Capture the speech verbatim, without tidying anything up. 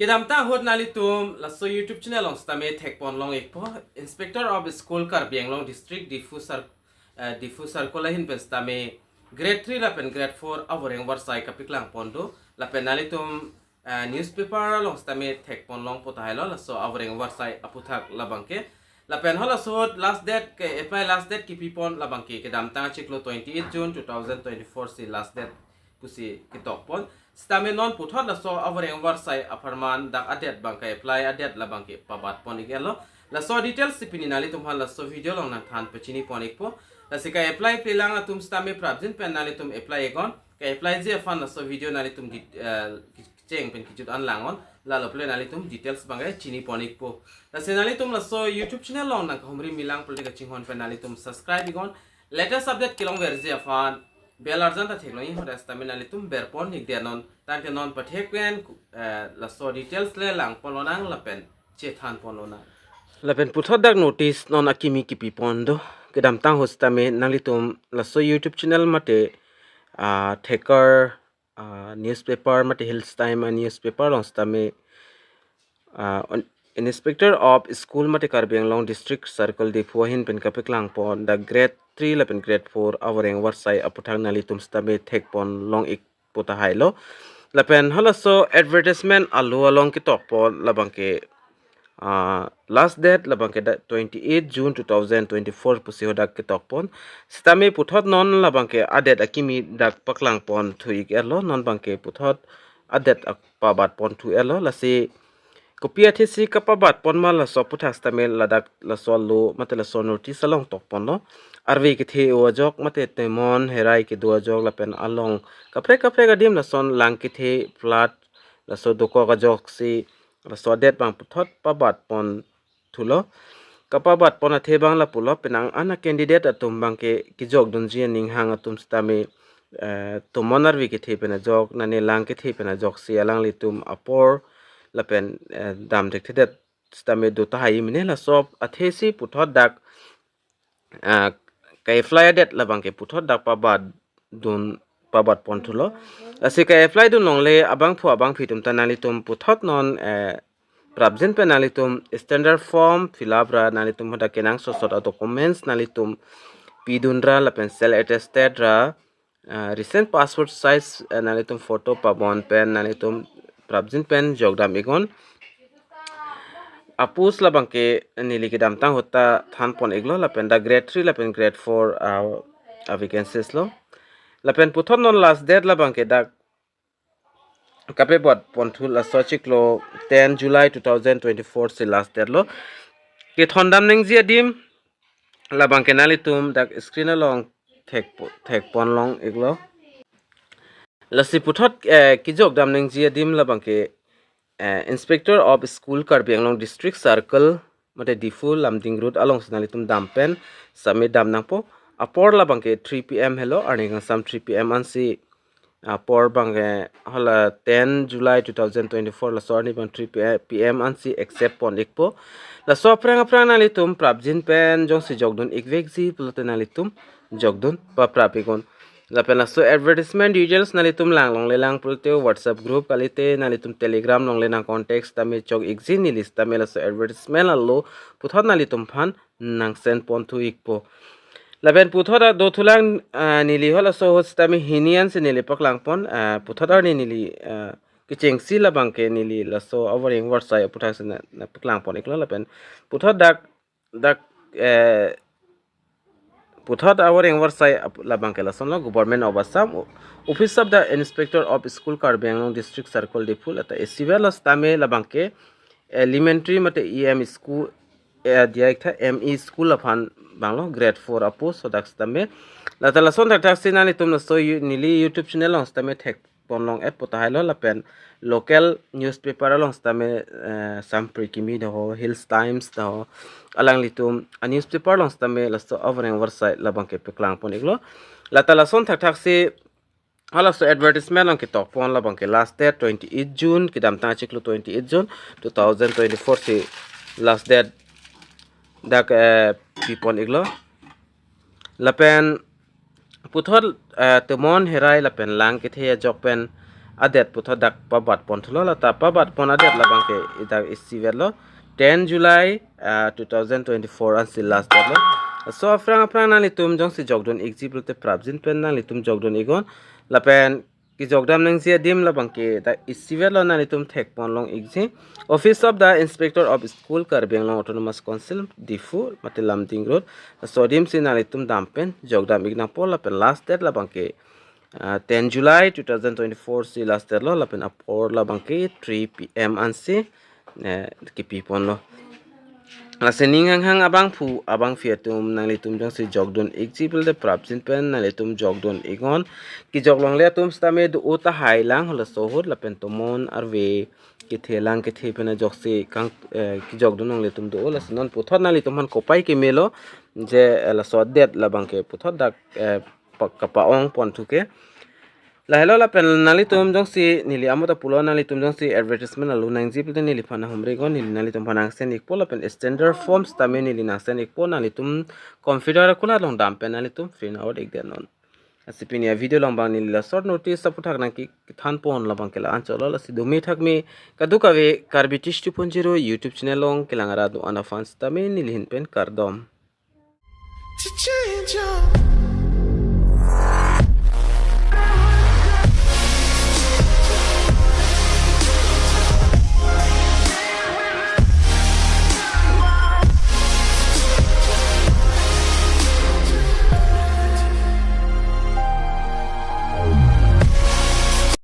Kedamtang ahut nanglitum laso YouTube channel along sitame thekpon long ikpo, Inspector of School Karbi Anglong District Diphu Cir-, eh, Diphu Circle ahin pen sitame grade three lapen grade four avoreng varsai kapeklang pon do, lapen nanglitum, eh, newspaper along sitame thekpon longpo tahai lo laso avoreng varsai aputhak labangke. Lapen hala ahut last date ke apply last date kipipon labangke kedamtang achiklo twenty-eight June two thousand twenty-four si last date pusi ketokpon. Sitame non puthot laso avoreng varsai apharman dak a-date abang ka-apply a-date labangke pabatpon ik-et lo. Laso details si pini nanglitum aphan laso video along nangthan pachini pon ikpo. Lasi ka-apply plelang atum sitame prapjin pen nanglitum apply iknon. Ka-applyji aphan laso video nanglitum di-, eh, kecheng pen kejut an langnon. Lalo pule nanglitum details abangke chini pon ikpo. Lasi nanglitum laso YouTube channel along nangkahumri milang pulote kachinghon pen nanglitum subscribe iknon. Latest update kelongverji aphan bell arjan ta theklongji, hadak sitame nanglitum berpon ik det non. Tangte non pathek pen, eh, laso details le langpon lonang lapen chethanpon lonang. Lapen puthot dak notice non akimi kipipon do. Kedamtang ahut sitame nanglitum laso YouTube channel mate, ah, thekar, ah, newspaper mate Hills Time a-newspaper along sitame, ah, on-, Inspector of School mate Karbi Anglong District Circle Diphu ahin pen kapeklang pon dak grade three lapen grade four avoreng varsai aputhak nanglitum sitame thekpon long ikpo tahai lo. Lapen halaso advertisement alo along ketokpon labangke, ah, last date labangke dak twenty-eight June two thousand twenty-four pusi hadak ketokpon. Sitame puthot non labangke a-date akimi dak paklang pon thu ik-et lo, non abangke puthot a-date ak- pabatpon thu-et lo. Lasi kopi athesi kapabatpon ma laso aputhak sitame ladak laso alo mate laso notice along tokponlo. Arve kethe-o ajok mate temon herai kedo ajok lapen along kaprek kaprek adim lason lang kethe flat laso dokok ajoksi laso a-date abang puthot pabatpon thulo. Kapabatpon athe abang lapulo, penang an a-candidate atum abangke kejokdunji aning hang atum sitame, eh, temon arve kethe pen ajok, nane lang kethe pen ajoksi alanglitum apor lapen, eh, dam thekthedet sitame do tahai mene. Laso athesi puthot dak, ah, ka-apply a-date labangke puthot dak pabatdun, pabatpon thulo. Lasi ka-apply dun longle abangphu abangphi atum ta nanglitum puthot non, eh, prapjin pen nanglitum standard form fill up ra nanglitum hadak kenangsot sot a-documents nanglitum pidun ra lapen self attested ra, ah, recent passport size, eh, nanglitum photo pabon pen nanglitum prapjin pen jokdam iknon. A-post labangke neli kedamtang ahut ta thanpon iklo lapen dak grade three lapen grade four, ah, a-vacancies lo. Lapen puthot non last date labangke dak kapabatpon thu laso achiklo ten July two thousand twenty-four si last date lo. Kethondam nangji adim labangke nanglitum dak screen along thekpo-, thekpon long iklo. Lasi puthot, eh, kejokdam nangji adim labangke, eh, Inspector of School Karbi Anglong District Circle mate Diphu Lumding Road alongsi nanglitum dam pen sitame dam nangpo. Apor labangke three P M helo, arni kangsam three P M ansi apor abangke hala ten July two thousand twenty-four laso arni abang three P M ansi accept pon ikpo. Laso aphrang aphrang nanglitum prapjin pen jongsi jokdun ikvekji pulote nanglitum jokdun paprap iknon. Lapen laso advertisement details nanglitum lang longle lang pulote WhatsApp group kalite nanglitum Telegram along le nang contact sitame chok ikji, neli sitame laso advertisement alo puthot nanglitum aphan nang send pon thu ikpo. Lapen puthot ta do thulang, ah, neli halaso ahut sitame hini ansi neli paklang pon, ah, puthot arni neli, ah, kechengsi labangke neli laso avoreng varsai aputhak si na, nangpaklang pon iklo lapen puthot dak, dak, eh, puthot avoreng varsai ap-, labangke lasonlo: Government of Assam, O-, Office of the Inspector of School Karbi Anglong District Circle Diphu, lata isi velo sitame labangke elementary mate E M school, eh, diya iktha M E school aphan abanglo, grade four a-post hadak sitame. Lata lason thakthak si nanglitum laso you-, neli YouTube channel along sitame thekpon long-et po tahai lo lapen local newspaper along sitame, eh, Sampri Kimi do ho, Hills Times do ho, alanglitum a-newspaper along sitame laso avoreng varsai labangke paklang pon iklo. Lata lason thakthak si halaso advertisement along ketokpon labangke last date twenty-eight June, kedamtang achiklo twenty-eight June two thousand twenty-four si last date dak, eh, pipon iklo. Lapen puthot, eh, temon herai lapen lang kethe ajok pen adet puthot dak pabat pon thulo, lata pabat pon adet labang ke idak isivet lo, ten July, ah, two thousand twenty-four ansi last date lo. So aphrang aphrang nanglitum jongsi jokdun ikji pulote prapjin pen nanglitum jokdun iknon. Lapen kejokdam nangji adim labang ke dak isivet lo, nanglitum thek pon long ikji. Office of the Inspector of School, Karbi Anglong Autonomous Council, Diphu, mate Lumding Road. So adim si nanglitum dam pen jokdam ik nangpo, lapen last date labang ke, ah, ten July two thousand twenty-four si last date lo, lapen apor labang ke three P M ansi, eh, kipi pon lo. Lasi ning hanghang abangphu abangphi atum, nanglitum jongsi jokdun ikji pulote prapjin pen nanglitum jokdun iknon. Kejok longle atum sitame do-o tahai lang, halaso ahut lapen tomon arve kethe lang, kethe pen ajoksi kang, eh, kejokdun longle atum do-o. Lasi non puthot nanglitum aphan kopai keme lo, je, eh, laso adet labang ke puthot dak, eh, pa-, kapa-ong pon thu ke. Lahelo lapen nanglitum jongsi neli amo ta pulo, nanglitum jongsi advertisement alo nangji pulote neliphan nahumri iknon, neli nanglitum aphan nangsen ikpo, lapen standard form sitame neli nangsen ikpo, nanglitum computer akulat along dam pen nanglitum print out ik det non. Lasi pini avideo along abang neli la short notice aputhak nangkethan pon labang ke la-an chot lo. Lasi dome thakme kadokave Karbi Tish two point zero YouTube channel along kelang arat do-an aphan sitame neli ahin pen kardom. To change your